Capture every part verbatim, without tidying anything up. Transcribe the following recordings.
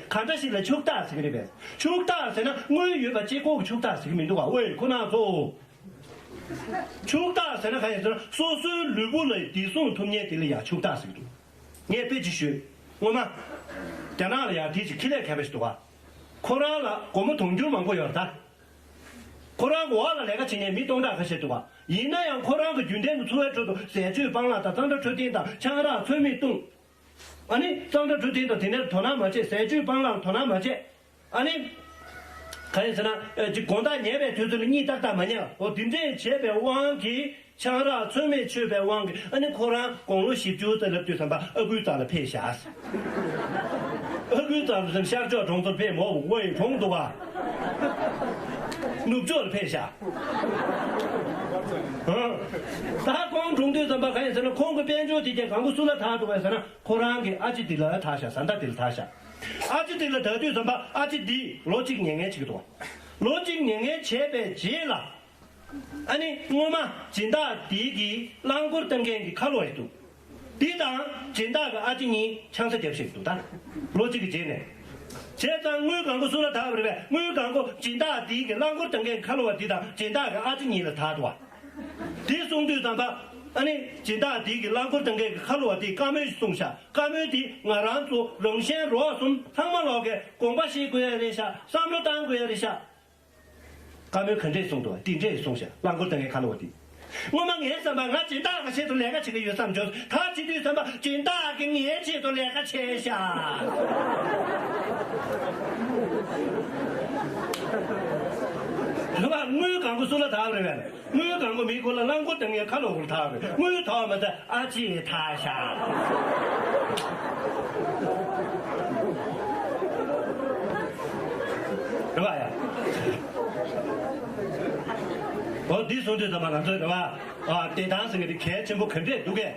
ག་འདྲ་ཞིག་ལ་ཕྱུག་བདག་ཟེར་གི་རེད་པས། ཕྱུག་བདག་ཟེར་ན་དངུལ་ཡོད་པ་གཅིག་པོ་གི་ཕྱུག་བདག་ཟེར་གི་མི་འདུག་ག། ཝེ་ཁོ་ན་ཚོ། ཕྱུག་བདག་ཟེར་ན་གང་ཡིན་ཟེར་ན་སོ་སོའི་ལུས་པོ་ལ་བདེ་སྲུང་ཐུབ་མཁན་དེ་ལ་ཡང་ཕྱུག་བདག་ཟེར་གི་འདུག། ངས་དཔེ་ཅིག་ཞུས། སྔོན་མ། རྒྱ་ནག་ལ་ཡང་དེ་ཅིག་ཁེ་ལས་མཁས་པ་ཞིག་འདུག་ག། ཁོ་རང་ལ་སྒོར་མོ་དུང་ཕྱུར་མང་པོ་ཡོད་རེད་ད། ཁོ་རང་གི་འོག་ལ་ལས་ཀ་བྱེད་མཁན་མི་སྟོང་ཕྲག་ཁ་ཤས་འདུག་ག། ཡིན་ན་ཡང་ཁོ་རང་གི་རྒྱུན་ལྡན་གྱི་འཚོ་བའི་ཁྲོད་དུ་ཟས་བཅུད་སྤང་བླང་དང་གཙང་སྦྲ་འཕྲོད་བསྟེན་དང་ཆང་རག་ཚོད་མེད་བཏུང་། ཨ་ནི་གཙང་སྦྲ་འཕྲོད་བསྟེན་དང་དེ་ནས་དོ་སྣང་མ་བྱེད། ཟས་བཅུད་སྤང་བླང་དོ་སྣང་མ་བྱེད། ཨ་ནི། གང་ཡིན་ཟེར་ན་ཨ་ཅིག་དགོང་དག་ཉལ་བའི་དུས་ཚོད་ལ་གཉིད་ཏག་ཏག་མ་ཉལ། འོ་དེ་འདྲས་བྱས་པའི་དབང་གིས་ཆང་རག་ཚོད་མེད་མཆོད་པའི་དབང་གིས་ཨ་ནི་ཁོ་རང་དགུང་ལོ་བཞི་བཅུ་ཙམ་ལབ་དུས་ཙམ་པ་ཨ་ཁུའི་རྩ་ལ་ཕེབས་ཤག། ཨ་ཁུའི་རྩ་ལ་ཤར་ཕྱོགས་གྲོང་ཚོར་ཕེབས་མོ་ཝེ་གྲོངས་འདུག་ག། ནུབ་ཕྱོགས་ལ་ཕེབས་ཤག། ཨ། ད་ཁོང་གྲོངས་དུས་ཙམ་པ་གང་ཡིན་ཟེར་ན་ཁོང་གི་དཔལ་འབྱོར་དེ་གས་གང་ག་སུ་ལ་བདག་འདུག་གས་ཟེར་ན་ཁོ་རང་གི་ཨ་ཅེ་དེ་ལ་བདག་ཤག། བཟའ་ཟླ་དེ་ལ་བདག་ཤག། ཨ་ཅེ་དེ་ལ་བདག་དུས་ཙམ་པ་ཨ་ཅེ་དེ་ལོ་གཅིག་ཉལ་ངལ་བྱེད་ཀྱི་འདུག། ལོ་གཅིག་ཉལ་ངལ་བྱས་པའི་རྗེས་ལ། ཨ་ནི་སྔོན་མ་སྦྱིན་བདག་དེ་གི་རླངས་འཁོར་བཏང་མཁན་གྱི་ཁ་ལོ་བ་ཞིག་འདུག། དེ་དང་སྦྱིན་བདག་གི་ཨ་ཅེ་གཉིས་ཆང་ས་རྒྱབ་བཞག་འདུག་ད། ལོ་གཅིག་གི་རྗེས་ནས། བྱས་ཙང་དངུལ་གང་ག་སུ་ལ་བདག་པ་རེད་པས། དངུལ་གང་ག་སྦྱིན་བདག་དེ་གི་རླངས་འཁོར་བཏང་མཁན་གྱི་ཁ་ལོ་བ་དེ་དང་སྦྱིན་བདག་གི་ཨ་ཅེ་གཉིས་ལ་བདག་འདུག་བ། དེ་གསུང་དུས་ཙམ་པ། ཨ་ནི་སྦྱིན་བདག་དེ་གི་རླངས་འཁོར་བཏང་མཁན་གྱི་ཁ་ལོ་བ་དེས་བཀའ་མོལ་ཞིག་གསུངས་ཤག། བཀའ་མོལ་དེ་ང་རང་ཚོ་རང་གཞན་རོགས་གསུམ་ཚང་མ་ལོག་གིས་དགོངས་པ་བཞེས་དགོས་ཡ་རེད་ཤག། བསམ་བློ་བཏང་དགོས་ཡ་རེད་ཤག། བཀའ་མོལ་ག་འདྲས་གསུངས་འདུག། དེ་འདྲས་གསུངས་ཤག། རླངས་འཁོར་བཏང་མཁན་ཁ་ལོ་བ་དེས། སྔོན་མ་ངའི་བསམ་པར་ང་སྦྱིན་བདག་གི་ཆེད་དུ་ལས་ཀ་བྱེད་ཀྱི་ཡོད་བསམ་བྱུང་། ད་བྱེད་དུས་བསམ་པ་སྦྱིན་བདག་གིས་ངའི་ཆེད་དུ་ལས་ཀ་བྱས་ཤག། རེད་པ། དངུལ་གང་ག་སུ་ལ་བདག་རེད་པས། དངུལ་གང་ག་མི་ཁོ་ལ་རླངས་འཁོར་བཏང་མཁན་ཁ་ལོ་བ་ལ་བདག་རེད། དངུལ་བདག་མ་ཚད་ཨ་ཅེ་བདག་ཤག། རེད་པ་ཡ། འོ་འདི་གསུང་དུས་ཙམ་པ་ང་ཚོས་རེད་པ། ཨ། བདེ་ཐང་ཟེར་མཁན་དེ་གལ་ཆེན་པོ་ག་འདྲས་འདུག་གས།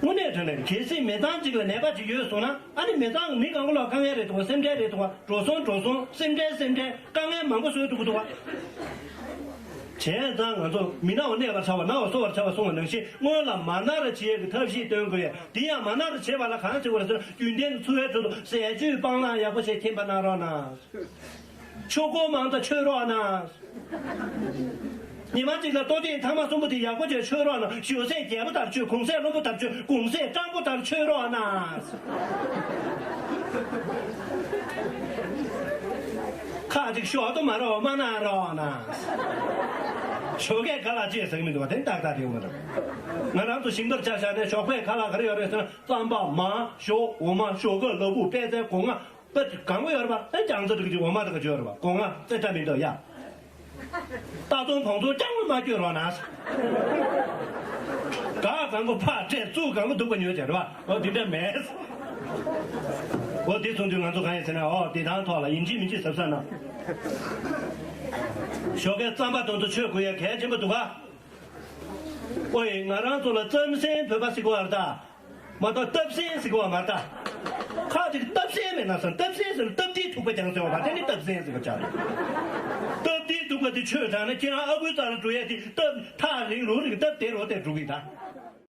དངོས་གནས་དྲང་གནས་གལ་སྲིད་མི་ཚང་གཅིག་ལ་ནད་པ་གཅིག་ཡོད་སོང་ན། ཨ་ནི་མི་ཚང་མི་གང་ག་ལ་དཀའ་ངལ་རེད་འདུག་ག། སེམས་ཁྲལ་རེད་འདུག་ག། འགྲོ་སོང་འགྲོ་སོང་། སེམས་ཁྲལ་སེམས་ཁྲལ། དཀའ་ངལ་མང་པོ་བཟོས་འདུག་གི་འདུག་ག། བྱས་ཙང་ང་ཚོ་མི་ན་བ་གནས་པར་བྱ་བ། ན་བ་གསོ་བར་བྱ་བ་གསུངས་པ་ནང་བཞིན་སྔོན་ལ་མ་ན་ར་བྱེད་ཀྱི་ཐབས་ཤེས་སྟོན་དགོས་ཡ། དེ་ཡང་མ་ན་ར་བྱེད་པ་ལ་གང་བྱེད་དགོས་རེད་ཟེར་ན། རྒྱུན་ལྡན་གྱི་འཚོ་བའི་ཁྲོད་དུ་ཟས་བཅུད་སྤང་བླང་ཡག་པོ་བྱས་མཁྱེན་པ་གནང་རོགས་གནང་། ཆོས་འཁོར་མང་དུ་མཆོད་རོགས་གནང་། ཉི་མ་གཅིག་ལ་ལྟོ་ཐེངས་ཐ་མ་གསུམ་པོ་དེ་ཡག་པོ་བྱས་མཆོད་རོགས་གནང་། ཞོ་ཟས་རྒྱས་པོ་ལྟར་མཆོད། གུང་ཟས་རློན་པོ་ལྟར་མཆོད། གུང་ཟས་སྤྲང་པོ་ལྟར་མཆོད་རོགས་གནང་། ཁ་ཅིག་ཞོག་ཏུ་མ་རོགས་མ་གནང་རོགས་གནང་། ཞོགས་ཀས་ཁ་ལག་ཅེས་ཟེར་གི་མི་འདུག་བ། དེ་ཏག་ཏག་དེ་ཡོང་མི་འདུག། ང་རང་ཚོ་ཞིང་པར་ཆ་བཞག་ནས་ཞོགས་པའི་ཁ་ལག་ག་རེ་ཡོད་རེད་ཟེར་ན། རྩམ་པ། མར། ཞོ། འོ་མ། ཞོག་ཁ། ལ་ཕུག། པད་ཚལ། སྒོ་ང་། པད་གང་ག་ཡོད་རེད་པ། ཨ། རྒྱང་ཚ་འདྲ་གི་ཅིག། འོ་མ་འདྲ་གི་ཅིག་ཡོད་རེད་པ། སྒོ་ང་རྩེ་གྲ་མི་འདུག་ཡ། རྟ་ཚོང་བོང་ཚོང་རྐྱང་པོ་མ་སྐྱོན་རོགས་གནང་། ག་གང་ག་ཕར་སྤྲད། ཚུར་གང་ག་སྡུག་པ་ཉོས་བྱས་རེད་པ། འོ་དེ་འདྲ་མེད། འོ་དེ་གསུང་དུས་ང་ཚོ་གང་ཡིན་ཟེར་ན། འོ་བདེ་ཐང་ཐོག་ལ་ཡིན་གཅིག་མིན་གཅིག་གཟབ་གཟབ་གནང་། ཞོགས་ཀས་རྩམ་པ་དེ་ཚོ་མཆོད་དགོས་ཡ་གལ་ཆེན་པོ་འདུག་ག། ཨོ་ཡེ། ང་རང་ཚོ་ལ་རྩམ་ཟན་བོད་པ་ཟེར་གོ་བ་རེད་ད། མ་གཏོགས་སྟབས་ཟན་ཟེར་གོ་བ་མ་རེད་ད། ཁ་ཅིག་སྟབས་ཟན་མེད་ན་བསམ། སྟབས་ཟན་ཟེར་ན་སྟབས་བདེའི་ཐུག་པ་རྒྱང་ཟེར་བ་མ། དེ་ནི་སྟབས་ཟན་ཟེར་བ་ཆགས་རེད། སྟབས་བདེའི་ཐུག་པ་དེ་མཆོད་དྲགས་ན་ཁྱེད་རང་ཨ་ཁུའི་རྩ་ལ་འགྲོ་ཡས་དེ་སྟབས་ཐག་རིང་རུ་རིང་། སྟབས་བདེ་རུ་བདེ་འགྲོ་གི་ད།